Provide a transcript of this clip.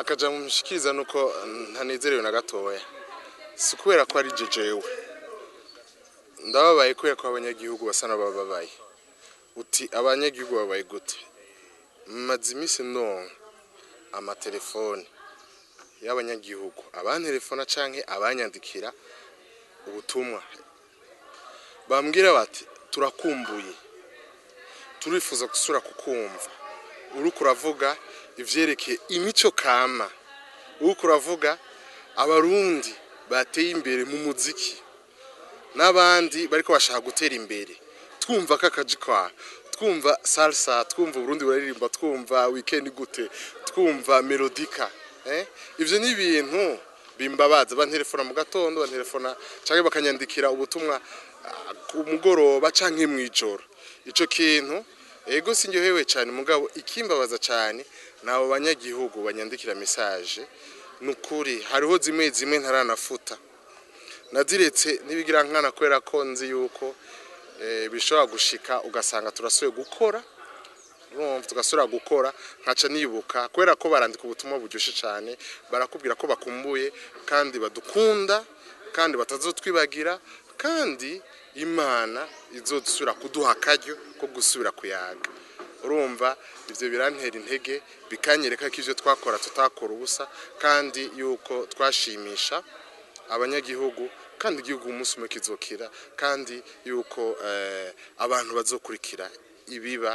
Akajambo mushikiriza nuko ntanezerewe na gatoya, si kubera ko ari jejewe ndababaye, kubera ko abanyagihugu basa n'abababaye. Uti abanyagihugu babaye gute? Maze iminsi ndonka amatelefone y'abanyagihugu, abantelefona canke abanyandikira ubutumwa, bambwira bati: "Turakumbuye, turifuza gusubira kukumva uriko uravuga ivyerekeye imico kama, uriko uravuga Abarundi bateye imbere mu muziki n'abandi bariko bashaka gutera imbere. Twumva kakaji kwawe, twumva salsa, twumva Uburundi buraririmba, twumva weekend gute, twumva melodica." Ivyo ni ibintu bimbabaza. Bantelefona mu gatondo, bantelefona canke bakanyandikira ubutumwa ku mugoroba canke mw'ijoro. Ico kintu, ego, sinjohewe cyane, mugabo ikimbabaza cyane nabo banyagihugu banyandikira message. Nukuri hariho zimwe zimwe ntaranafuta, naziretse nibigira nkana, kubera ko nzi yuko bishobora gushika ugasanga turasuye gukora, urumva, tugasubira gukora nkaca nibuka, kubera ko barandika ubutumwa buryoshye cyane, barakubwira ko bakumbuye kandi badukunda kandi batazotwibagira, kandi Imana izodusubira kuduha akaryo ko gusubira kuyaga. Urumva, ivyo birantera intege, bikanyereka ko ivyo twakora tutakora ubusa, kandi yuko twashimisha abanyagihugu, kandi igihugu umunsi umwe kizokira, kandi yuko abantu bazokurikira ibiba.